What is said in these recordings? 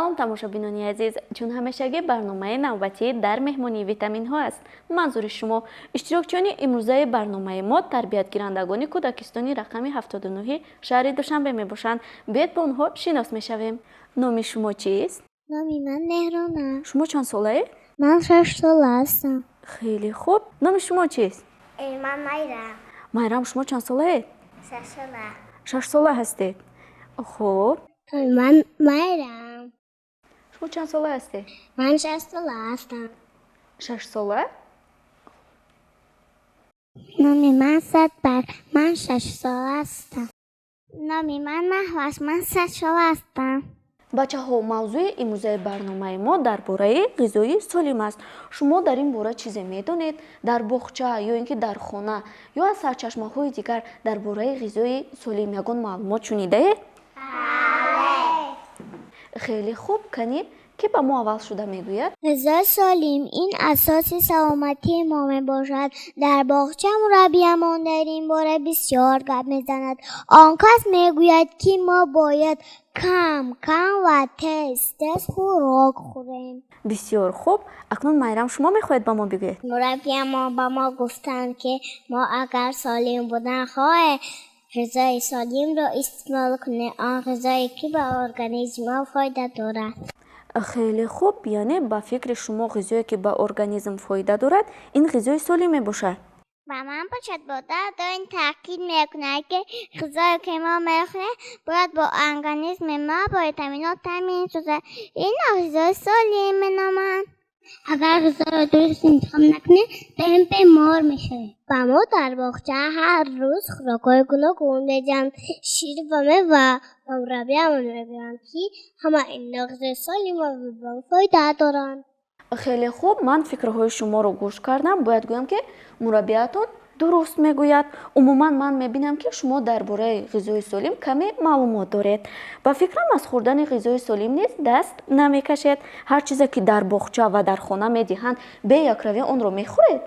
Салом, тамошобинони азиз! Чун ҳамешагӣ, барномаи навбатӣ «Дар меҳмонии витаминҳо» аст. Манзури шумо иштирокчиёни имрӯзаи барномаи мо тарбиятгирандагони кӯдакистони рақами 79-и шаҳри Душанбе мебошанд. Биёед, бо онҳо шинос мешавем. Номи шумо чист? Номи ман Меҳрона. Шумо чанд солаед? Ман 6 сола ҳастам. Хеле хуб. Номи шумо чист? Ман Майрам. Майрам, шумо чанд солаед? 6 сола. 6 сола ҳастед. Хуб. Ман Майрам. Шумо чанд сола ҳастед? Ман 6 сола ҳастам. 6 сола. Номи ман Садбар, ман 6 сола ҳастам. Номи ман Маҳваш, ман 6 сола ҳастам. Бачаҳо, мавзӯи имрӯзаи барномаи мо дар бораи ғизои солим аст. Шумо дар ин бора чизе медонед? Дар боғча ё ин ки дар хона ё аз сарчашмаҳои дигар дар бораи ғизои солим ягон маълумот шунидаед? Хеле хуб. Канӣ, ки ба мо аввал шуда мегӯяд? Ғизои солим ин асоси саломатии мо мебошад. Дар боғча мураббиямон дар ин бора бисёр гап мезанад. Он кас мегӯяд, ки мо бояд кам кам ва тез тез хӯрок хӯрем. Бисёр хуб. Акнун, Майрам, шумо мехоҳед ба мо бигӯед? Мураббиямон ба мо гуфтанд, ки мо агар солим будан хоҳем, ғизои солимро истеъмол кунем, он ғизое ки ба организми мо фоида дорад. Хеле хуб. Яъне, ба фикри шумо, ғизое ки ба организм фоида дорад, ин ғизои солим мебошад? Ба ман бошад, модар доим таъкид мекунад, ки ғизое ки мо мехӯрем, бояд бо организми мо бо витаминҳо таъмин шуда. Инро ғизои солим меноманд. Агар ғизоро дуруст интихоб накунем, доим бемор мешавем. Ба мо дар боғча ҳар рӯз хӯрокҳои гуногун медиҳанд, шир ва мева, ва мураббиямон мегӯянд, ки ҳама инҳо ғизои солим ва ба мо фоида доранд. Хеле хуб. Ман фикрҳои шуморо гӯш кардам. Бояд гӯям, ки мураббиятон дуруст мегӯяд. Умуман, ман мебинам, ки шумо дар бораи ғизои солим каме маълумот доред. Ба фикрам, аз хӯрдани ғизои солим низ даст намекашед. Ҳар чизе ки дар боғча ва дар хона медиҳанд, бе якравӣ онро мехӯред?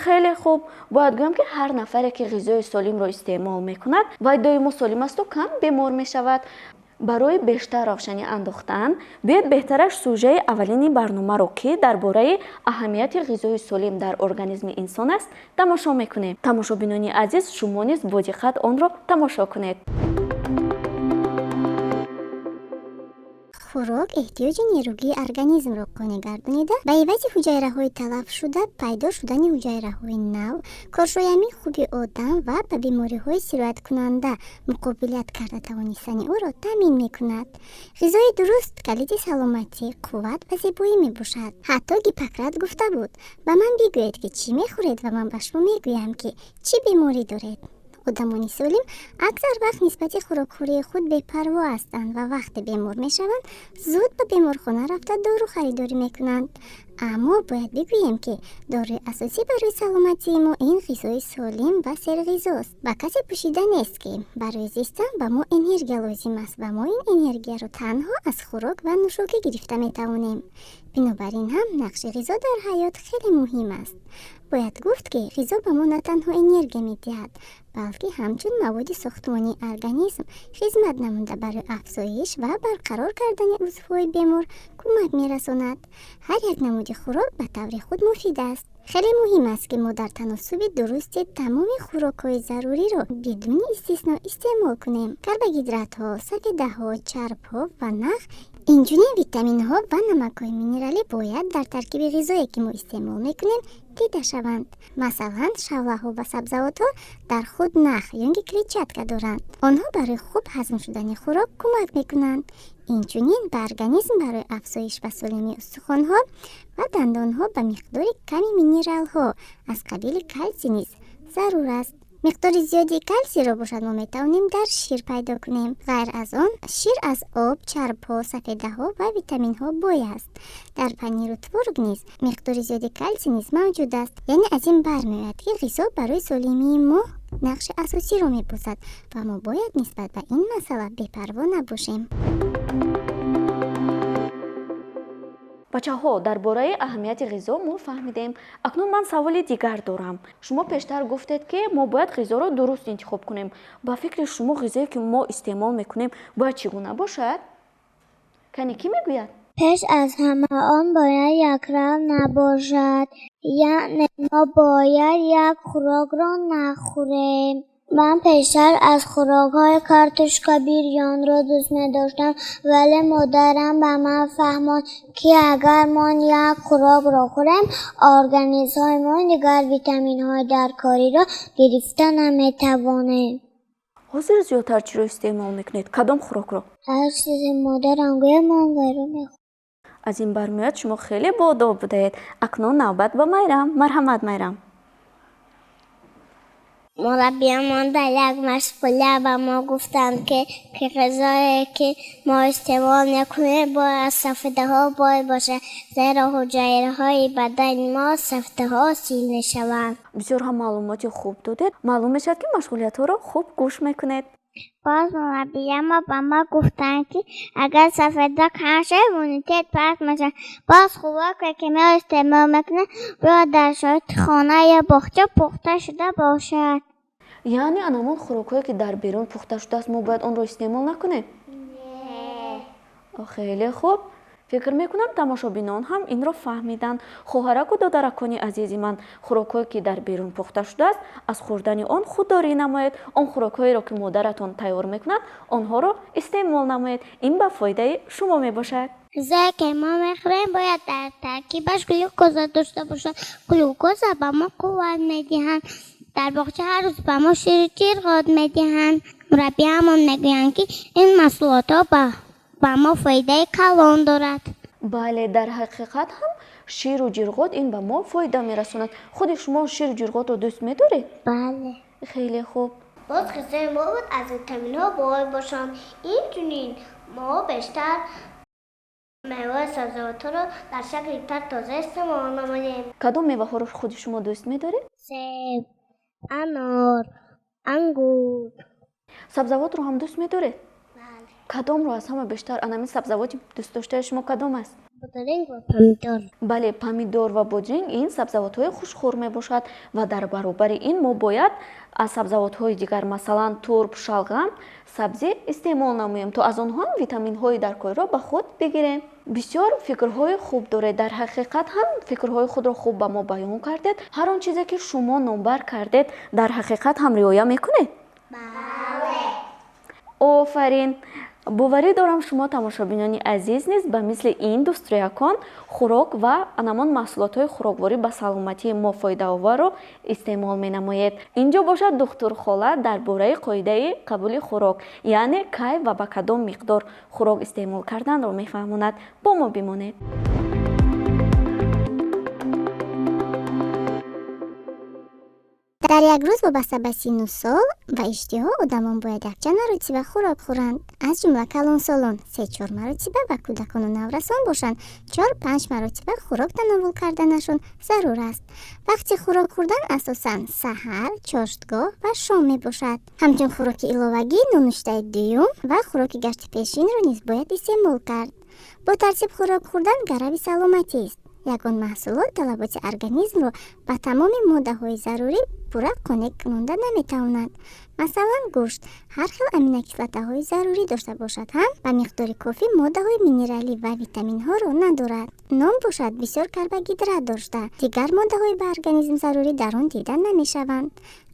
Хеле хуб. Бояд гӯям, ки ҳар нафаре ки ғизои солимро истеъмол мекунад, вай доимо солим асту кам бемор мешавад. Барои бештар равшанӣ андохтан, биёед, беҳтараш сюжаи аввалини барномаро, ки дар бораи аҳамияти ғизои солим дар организми инсон аст, тамошо мекунем. Тамошобинони азиз, шумо низ бо диққат онро тамошо кунед. Хӯрок эҳтиёҷи нерӯгии организмро қонеъ гардонида, ба ивази ҳуҷайраҳои талафшуда пайдо шудани ҳуҷайраҳои нав, коршоямии хуби одам ва ба бемориҳои сирояткунанда муқобилат карда тавонистани ӯро таъмин мекунад. Ғизои дуруст калиди саломатӣ, қувват ва зебоӣ мебошад. Ҳатто Гиппократ гуфта буд: «Ба ман бигӯед, ки чӣ мехӯред, ва ман ба шумо мегӯям, ки чӣ беморӣ доред». Одамони солим аксар вақт нисбати хӯрокхӯрии худ бепарво ҳастанд ва вақте бемор мешаванд, зуд ба беморхона рафта, дору харидорӣ мекунанд. Аммо бояд бигӯем, ки доруи асосӣ барои саломатии мо ин ғизои солим ва серғизост. Ба касе пӯшида нест, ки барои зистан ба мо энергия лозим аст ва мо ин энергияро танҳо аз хӯрок ва нӯшокӣ гирифта метавонем. Бинобар ин ҳам нақши ғизо дар ҳаёт хеле муҳим аст. Бояд гуфт, ки ғизо ба мо на танҳо энергия медиҳад, балки ҳамчун маводи сохтмонии организм хизмат намуда, барои афзоиш ва барқарор кардани узвҳои бемор кӯмак мерасонад. Ҳар як намуди хӯрок ба таври худ муфид аст. Хеле муҳим аст, ки мо дар таносуби дурусти тамоми хӯрокҳои заруриро бидуни истисно истеъмол кунем. Карбогидратҳо, сафедаҳо, чарбҳо ва нах, инчунин витаминҳо ва намакҳои минералӣ бояд дар таркиби ғизое, ки мо истеъмол мекунем, дида шаванд. Масалан, шавлаҳо ва сабзавотҳо дар худ нах ё ки клетчатка доранд. Онҳо барои хуб ҳазм шудани хӯрок кӯмак мекунанд. Инчунин ба организм барои афзоиш ва солимии устухонҳо ва дандонҳо ба миқдори ками минералҳо аз қабили калсий низ зарур аст. Миқдори зиёди калсийро бошад, мо метавонем дар шир пайдо кунем. Ғайр аз он, шир аз об, чарбҳо, сафедаҳо ва витаминҳо бой аст. Дар паниру творог низ миқдори зиёди калсий низ мавҷуд аст. Яъне аз ин бармеояд, ки ғизо барои солимии мо нақши асосиро мебозад ва мо бояд нисбат ба ин масъала бепарво набошем. Бачаҳо, дар бораи аҳамияти ғизо мо фаҳмидем. Акнун ман саволи дигар дорам. Шумо пештар гуфтед, ки мо бояд ғизоро дуруст интихоб кунем. Ба фикри шумо, ғизое ки мо истеъмол мекунем, бояд чӣ гуна бошад? Кани, кӣ мегӯяд? Пеш аз ҳама, он бояд якрав набошад, яъне мо бояд як хӯрокро нахӯрем. Ман пештар аз хӯрокҳои картошка, бирёнро дӯст медоштам, вале модарам ба ман фаҳмонд, ки агар мо як хӯрокро хӯрем, организмҳои мо дигар витаминҳои даркориро гирифта наметавонем. Ҳозир зиёдтар чиро истеъмол мекунед? Кадом хӯрокро? Ҳар чизе модарам гӯяд, ман вайро мехӯрам. Аз ин бармеояд, шумо хеле боодоб будаед. Акнун навбат ба Майрам. Марҳамат, Майрам. Мураббиёнмон дар як машғулия ба мо гуфтанд, ки ғизое ки мо истеъмол мекунем, бояд аз сафедаҳо бой бошад, зеро ҳуҷайраҳои бадани мо аз сафедаҳо ҳосил мешаванд. Бисёр ҳам маълумоти хуб додед. Маълум мешавад, ки машғулиятҳоро хуб гӯш мекунед. Боз мураббиёнмо ба мо гуфтанд, ки агар сафеда кам шавад, иммунитет паст мешавад. Боз хӯроке ки мо истеъмол мекунем, бояд дар шароити хона ё боғча пухта шуда бошад. Яъне ана ҳамон хӯрокҳое, ки дар берун пухта шудааст, мо бояд онро истеъмол накунем? Не. Хеле хуб. Фикр мекунам, тамошобинон ҳам инро фаҳмиданд. Хоҳараку додаракони азизи ман, хӯрокҳое ки дар берун пухта шудааст, аз хӯрдани он худдорӣ намоед. Он хӯрокҳоеро, ки модаратон тайёр мекунад, онҳоро истеъмол намоед. Ин ба фоидаи шумо мебошад. Ғизое ки мо мехӯрем, бояд дар таркибаш глюкоза дошта бошад. Глюкоза ба мо қувват медиҳад. Дар боғча ҳар рӯз ба мо шири ҷирғот медиҳанд. Мураббиямон мегӯянд, ки ин маҳсулотҳо ба мо фоидаи калон дорад. Бале, дар ҳақиқат ҳам ширу ҷирғот ин ба мо фоида мерасонад. Худи шумо ширу ҷирғотро дӯст медоред? Бале. Хеле хуб. Боз ғизои мо бояд аз витаминҳо бой бошанд. Инчунин мо бештар мева сабзавотҳоро дар шакли тар тоза истеъмол намоем. Кадом меваҳоро худи шумо дӯст медоред? Себ, анор, ангур. Сабзавотро ҳам дӯст медоред? Бале. Кадомро аз ҳама бештар? Анамин сабзавоти дӯстдоштаи шумо кадом аст? Бодринг ва помидор. Бале, помидор ва бодринг ин сабзавотҳои хушхӯр мебошад ва дар баробари ин мо бояд аз сабзавотҳои дигар, масалан турп, шалғам, сабзӣ истеъмол намоем, то аз онҳо ҳам витаминҳои даркориро ба худ бигирем. Бисёр фикрҳои хуб доред. Дар ҳақиқат ҳам фикрҳои худро хуб ба мо баён кардед. Ҳар он чизе, ки шумо номбар кардед, дар ҳақиқат ҳам риоя мекунед? Бале. Офарин! Боварӣ дорам, шумо, тамошобинони азиз, низ ба мисли ин дӯстроякон хӯрок ва анамон маҳсулотҳои хӯрокворӣ ба саломатии мо фоидаоварро истеъмол менамоед. Инҷо бошад, духтурхола дар бораи қоидаи қабули хӯрок, яъне кай ва ба кадом миқдор хӯрок истеъмол карданро мефаҳмонад. Бо мо бимонед. Дар як рӯз вобаста ба синну сол ва иштиҳо одамон бояд якчанд маротиба хӯрок хӯранд. Аз ҷумла калонсолон се-чор маротиба ва кӯдакону наврасон бошанд, чор-панҷ маротиба хӯрок тановул карданашон зарур аст. Вақти хӯрок хӯрдан асосан саҳар, чоштгоҳ ва шом мебошад. Ҳамчун хӯроки иловагӣ нонуштаи дуюм ва хӯроки гашти пешинро низ бояд истеъмол кард. Бо тартиб хӯрок хӯрдан гарави саломатист. Ягон маҳсулот талаботи организмро ба тамоми моддаҳои зарурӣ пурра қонеъ кунонда наметавонад. Масалан, гӯшт ҳар хел аминокислотаҳои зарурӣ дошта бошад ҳам, ба миқдори кофӣ моддаҳои минералӣ ва витаминҳоро надорад. Нон бошад, бисёр карбогидрат дошта, дигар моддаҳои ба организм зарурӣ дар он дида намешаванд.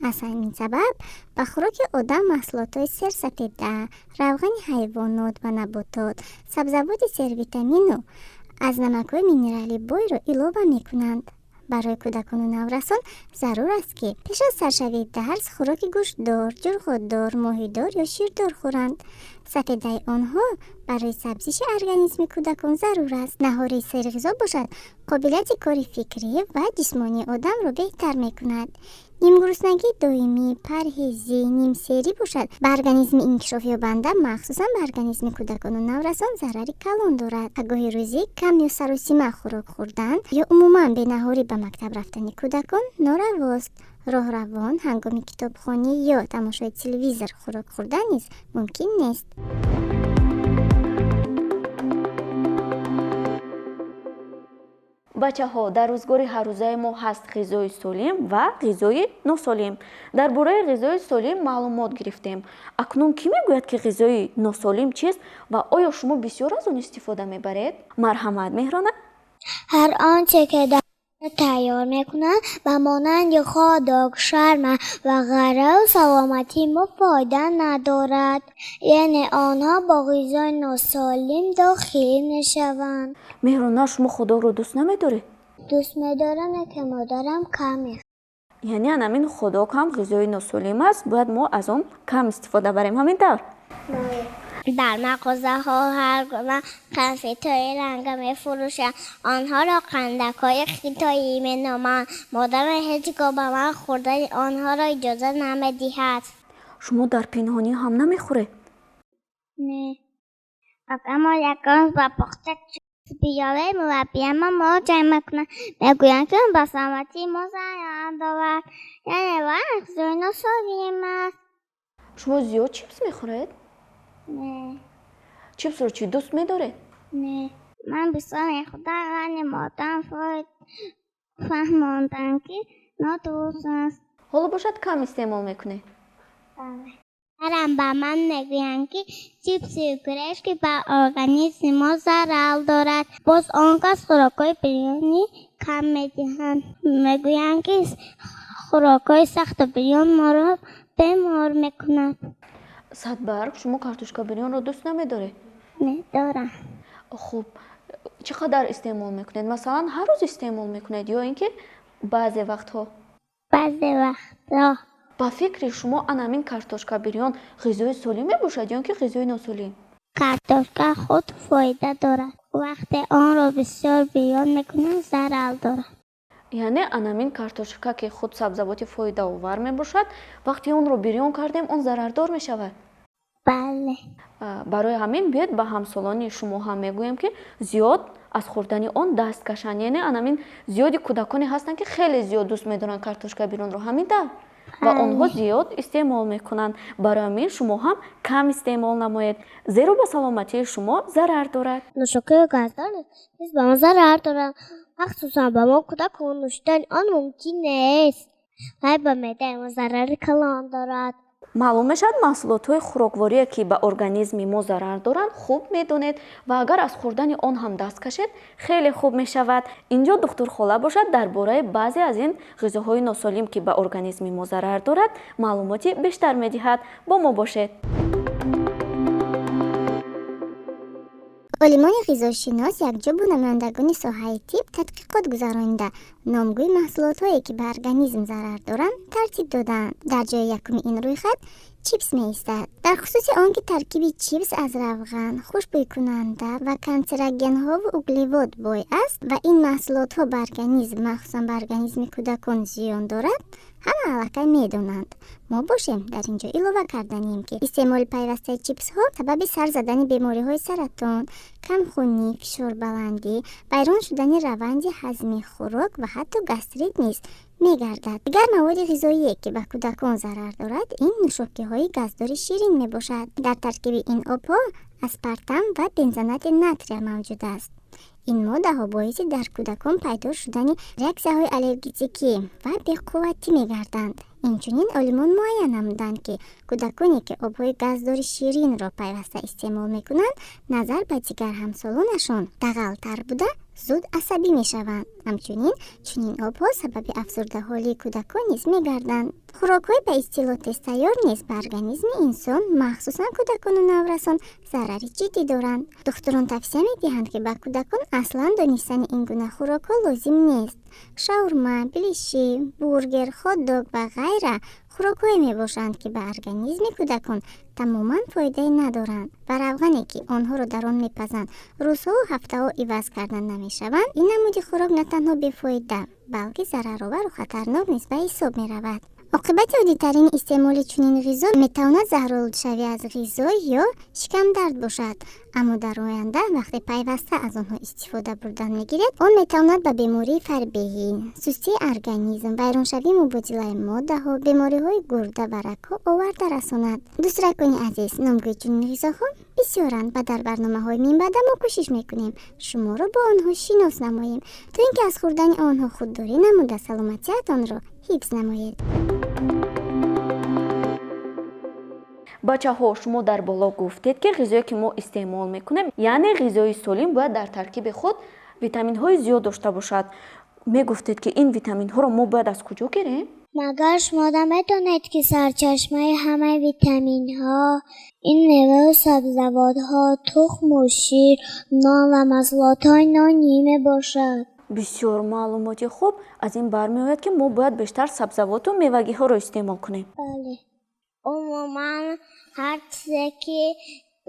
Аз ҳамин сабаб ба хӯроки одам маҳсулотҳои серсафеда, равғани ҳайвонот ва наботот, сабзавоти сервитамину аз намакҳои минералӣ бойро илова мекунанд. Барои кӯдакону наврасон зарур аст, ки пеш аз саршавии дарс хӯроки гӯштдор, ҷурғотдор, моҳидор ё ширдор хӯранд. Сафедаи онҳо барои сабзиши организми кӯдакон зарур аст. Наҳори серғизо бошад, қобилияти кори фикрӣ ва ҷисмонии одамро беҳтар мекунад. Нимгуруснагии доимӣ, парҳезӣ, нимсерӣ бошад, ба организми инкишофёбанда, махсусан ба организми кӯдакону наврасон зарари калон дорад. Пагоҳи рӯзӣ кам ё саросима хӯрок хӯрдан ё умуман бенаҳорӣ ба мактаб рафтани кӯдакон норавост. Роҳравон, ҳангоми китобхонӣ ё тамошои телевизор хӯрок хӯрдан низ мумкин нест. Бачаҳо, дар рӯзгори ҳаррӯзаи мо ҳаст ғизои солим ва ғизои носолим. Дар бораи ғизои солим маълумот гирифтем. Акнун кӣ мегӯяд, ки ғизои носолим чист ва оё шумо бисёр аз он истифода мебаред? Марҳамат, Меҳрона. Ҳар он че ки дар тайёр мекунанд, ба монанди хот-дог, шаурма ва ғайра, саломатии мо фоида надорад, яъне онҳо бо ғизои носолим дохил мешаванд. Меҳрона, шумо хот-догро дӯст намедоред? Дӯст медорам, ки модарам кам мехӯрад. Яъне анамин хот-дог ҳам ғизои носолим аст, бояд мо аз он кам истифода барем, ҳамин тавр? Дар мағозаҳо ҳар гуна конфетҳои ранга мефурӯшанд. Онҳоро қандакҳои хитоӣ меноманд. Модарам ҳеҷ гоҳ ба ман хӯрдани онҳоро иҷоза намедиҳад. Шумо дар пинҳонӣ ҳам намехӯред? Не. Агар мо ягон ба боғча биёрем, мураббиямон моро ҷарима мекунад. Мегӯянд, ки он ба саломатии мо зарар дорад. Яъне вай ғизои носолим аст. Шумо зиёд чипс мехӯред? Не. Чипсро чӣ, дӯст медоред? Не. Ман бисёр мехӯрдам, вале модарам фаҳмонданд, ки нодуруст аст. Ҳоло бошад, кам истеъмол мекунед? Бале. Модарам ба ман мегӯянд, ки чипси орешки ба организми мо зарар дорад. Боз он кас хӯрокҳои бирёнӣ кам медиҳанд. Мегӯянд, ки хӯрокҳои сахту бирён моро бемор мекунад. Садбарг, шумо картошка бирёнро дӯст намедоред? Медорам. Хуб, чӣ қадар истеъмол мекунед? Масалан, ҳар рӯз истеъмол мекунед ё ин ки баъзе вақтҳо? Баъзе вақтҳо. Ба фикри шумо, анамин картошка бирён ғизои солим мебошад ё ин ки ғизои носолим? Картошка худ фоида дорад. Вақте онро бисёр бирён мекунанд, зарар дорад. Яъне анамин картошка, ки худ сабзавоти фоидаовар мебошад, вақте онро бирён кардем, он зарардор мешавад? Бале. Барои ҳамин биёед, ба ҳамсолони шумо ҳам мегӯем, ки зиёд аз хӯрдани он даст кашанд. Яъне анамин зиёди кӯдаконе ҳастанд, ки хеле зиёд дӯст медоранд картошка бирёнро, ҳамин тавр, ва онҳо зиёд истеъмол мекунанд. Барои ҳамин шумо ҳам кам истеъмол намоед, зеро ба саломатии шумо зарар дорад. Нӯшокиҳои газдор низ ба мо зарар доранд. Махсусан ба мо, кӯдакон, нӯшидани он мумкин нест. Вай ба меъдаи мо зарари калон дорад. Маълум мешавад, маҳсулотҳои хӯрокворие, ки ба организми мо зарар доранд, хуб медонед ва агар аз хӯрдани он ҳам даст кашед, хеле хуб мешавад. Инҷо духтурхола бошад, дар бораи баъзе аз ин ғизоҳои носолим, ки ба организми мо зарар дорад, маълумоти бештар медиҳад. Бо мо бошед. Олимони ғизошинос якҷо бо намояндагони соҳаи тиб тадқиқот гузаронида, номгӯи маҳсулотҳое, ки ба организм зарар доранд, тартиб додаанд. Дар ҷои якуми ин рӯйхат чипс меистад. Дар хусуси он ки таркиби чипс аз равған, хушбӯйкунанда ва канцерогенҳову углевод бой аст ва ин маҳсулотҳо ба организм, махсусан ба организми кӯдакон, зиён дорад, ҳама аллакай медонанд. Мо бошем, дар ин ҷо илова карданем, ки истеъмоли пайвастаи чипсҳо сабаби сар задани бемориҳои саратон, камхунӣ, фишорбаландӣ, вайрон шудани раванди ҳазми хӯрок ва ҳатто гастрит низ мегардад. Дигар маводи ғизоие, ки ба кӯдакон зарар дорад, ин нӯшокиҳои газдори ширин мебошад. Дар таркиби ин обҳо аспартам ва бензоати натрия мавҷуд аст. Ин моддаҳо боиси дар кӯдакон пайдо шудани реаксияҳои аллергетикӣ ва беқувватӣ мегарданд. Инчунин олимон муайян намуданд, ки кӯдаконе, ки обҳои газдори ширинро пайваста истеъмол мекунанд, назар ба дигар ҳамсолонашон дағалтар буда, зуд асабӣ мешаванд. Ҳамчунин чунин обҳо сабаби афсурдаҳолии кӯдакон низ мегарданд. Хӯрокҳои ба истилоҳ тезтайёр низ ба организми инсон, махсусан кӯдакону наврасон, зарари ҷиддӣ доранд. Духтурон тавсия медиҳанд, ки ба кӯдакон аслан донистани ин гуна хӯрокҳо лозим нест. Шаурма, белиши, бургер, хот-дог ва ғайра хӯрокҳое мебошанд, ки ба организми кӯдакон тамоман фоидае надоранд ва равғане, ки онҳоро дар он мепазанд, рӯзҳову ҳафтаҳо иваз карда намешаванд. Ин намуди хӯрок на танҳо бефоида, балки зараровару хатарнок низ ба ҳисоб меравад. Оқибати оддитарини истеъмоли чунин ғизо метавонад заҳролудшавӣ аз ғизо ё шикамдард бошад, аммо дар оянда вақте пайваста аз онҳо истифода бурдан мегиред, он метавонад ба бемории фарбеҳӣ, сустии организм, вайроншавии мубодилаи моддаҳо, бемориҳои гурда ва рагҳо оварда расонад. Дӯстракони азиз, номгӯи чунин ғизоҳо бисёранд ва дар барномаҳои минбаъда мо кӯшиш мекунем шуморо бо онҳо шинос намоем, то ин ки аз хӯрдани онҳо худдорӣ намуда саломатиатонро ҳифз намоед. Бачаҳо, шумо дар боло гуфтед, ки ғизое ки мо истеъмол мекунем, яъне ғизои солим бояд дар таркиби худ витаминҳои зиёд дошта бошад. Мегуфтед, ки ин витаминҳоро мо бояд аз куҷо гирем? Магар шумо намедонед, ки сарчашмаи ҳамаи витаминҳо ин меваю сабзавотҳо, тухму шир, нон ва маҳсулотҳои нонӣ мебошад? Бисёр маълумоти хуб. Аз ин бармеояд, ки мо бояд бештар сабзавоту мевагиҳоро истеъмол кунем. Бале, умуман ҳар чизе ки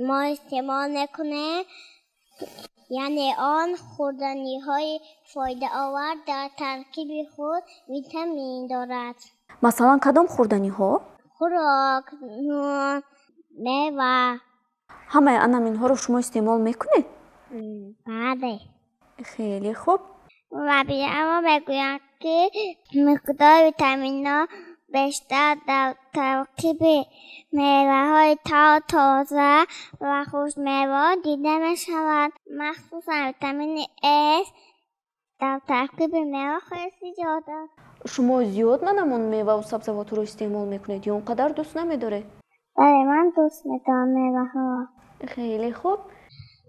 мо истеъмол мекунем, яъне он хӯрданиҳои фоидаовар дар таркиби худ витамин дорад. Масалан, кадом хӯрданиҳо? Хӯрок, нон, мева. Ҳамаи анаминҳоро шумо истеъмол мекунед? Бале. Хеле хуб. Мураббиёнмо мегӯянд, ки миқдори витаминҳо бештар дар таркиби меваҳои тару тоза ва хушкмева дида мешавад. Махсусан витамини С дар таркиби мева хеле зиёд аст. Шумо зиёд манамон меваву сабзавотро истеъмол мекунед ё он қадар дӯст намедоред? Бале, ман дӯст медорам меваҳоро. Хеле хуб.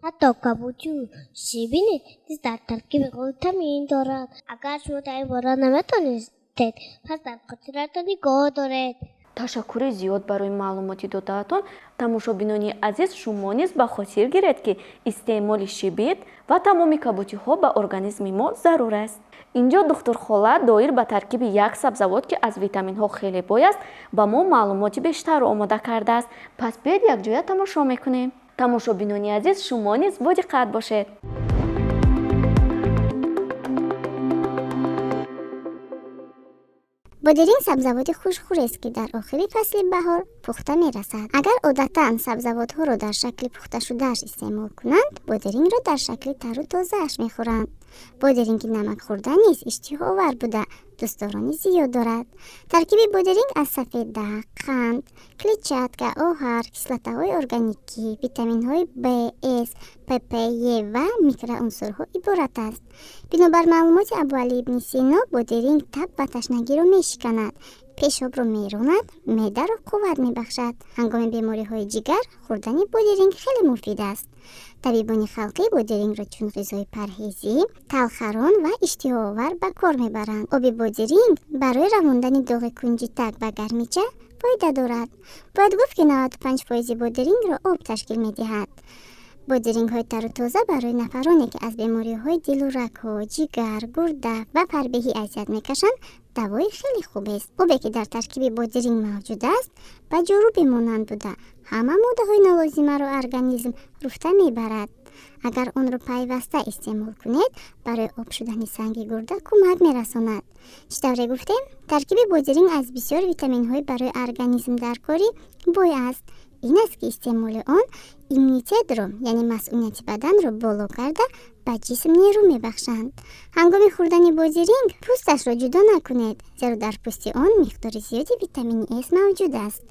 Ҳатто кабудию шибинӣ низ дар таркиби худ витамин дорад. Агар шумо дар ин бора наметонистед, пас дар хотиратон нигоҳ доред. Ташаккури зиёд барои маълумоти додаатон. Тамошобинони азиз, шумо низ ба хотир гиред, ки истеъмоли шибит ва тамоми кабутиҳо ба организми мо зарур аст. Инҷо духтурхола доир ба таркиби як сабзавот, ки аз витаминҳо хеле бой аст, ба мо маълумоти бештарро омода кардааст. Пас биёед, якҷоя тамошо мекунем. Тамошобинони азиз, шумо низ бодиққат бошед. Бодиринг сабзавоти хушхӯрест, ки дар охири фасли баҳор пухта мерасад. Агар одатан сабзавотҳоро дар шакли пухташудааш истеъмол кунанд, бодирингро дар шакли тару тозааш мехӯранд. Бодиринги намакхӯрда низ иштиҳоовар буда, дӯстдорони зиёд дорад. Таркиби бодиринг аз сафеда, қанд, клетчатка, оҳар, кислотаҳои органикӣ, витаминҳои Б, С, П, П, Е ва микроунсурҳо иборат аст. Бинобар маълумоти Абуалӣ ибни Сино, бодиринг таб ва ташнагиро мешиканад, пешобро меронад, меъдаро қувват мебахшад. Ҳангоми бемориҳои ҷигар хӯрдани бодиринг хеле муфид аст. Табибони халқӣ бодирингро чун ғизои парҳезӣ, талхарон ва иштиҳоовар ба кор мебаранд. Оби бодиринг барои равондани доғи кунҷитак ва гармича фоида дорад. Бояд гуфт, ки 95 фоизи бодирингро об ташкил медиҳад. Бодирингҳои тару тоза барои нафароне, ки аз бемориҳои дилу рагҳо, ҷигар, гурда ва фарбеҳӣ азият мекашанд, давои хеле хубест. Обе, ки дар таркиби бодиринг мавҷуд аст, ба ҷорубе монанд буда, ҳама моддаҳои нолозимаро организм руфта мебарад. Агар онро пайваста истеъмол кунед, барои об шудани санги гурда кӯмак мерасонад. Чӣ тавре гуфтем, таркиби бодиринг аз бисёр витаминҳои барои организм даркорӣ бой аст. Ин аст, ки истеъмоли он иммунитетро, яъне масунияти баданро боло карда, ба ҷисм нерӯ мебахшанд. Ҳангоми хӯрдани бодиринг пӯсташро ҷудо накунед, зеро дар пӯсти он миқдори зиёди витамини С мавҷуд аст.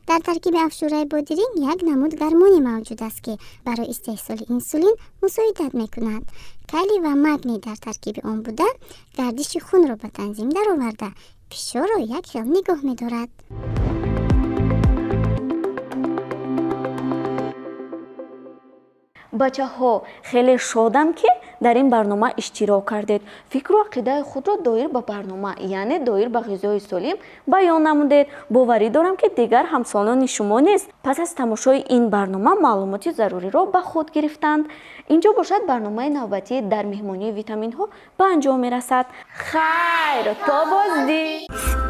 Дар таркиби афшураи бодиринг як намуд гормоне мавҷуд аст, ки барои истеҳсоли инсулин мусоидат мекунад. Калий ва магний дар таркиби он буда, гардиши хунро ба танзим дароварда, фишорро як хел нигоҳ медорад. Бачаҳо, хеле шодам, ки дар ин барнома иштирок кардед, фикру ақидаи худро доир ба барнома, яъне доир ба ғизои солим баён намудед. Боварӣ дорам, ки дигар ҳамсолони шумо низ пас аз тамошои ин барнома маълумоти заруриро ба худ гирифтанд. Инҷо бошад, барномаи навбатӣ «Дар меҳмонии витаминҳо» ба анҷом мерасад. Хайр, то боздид.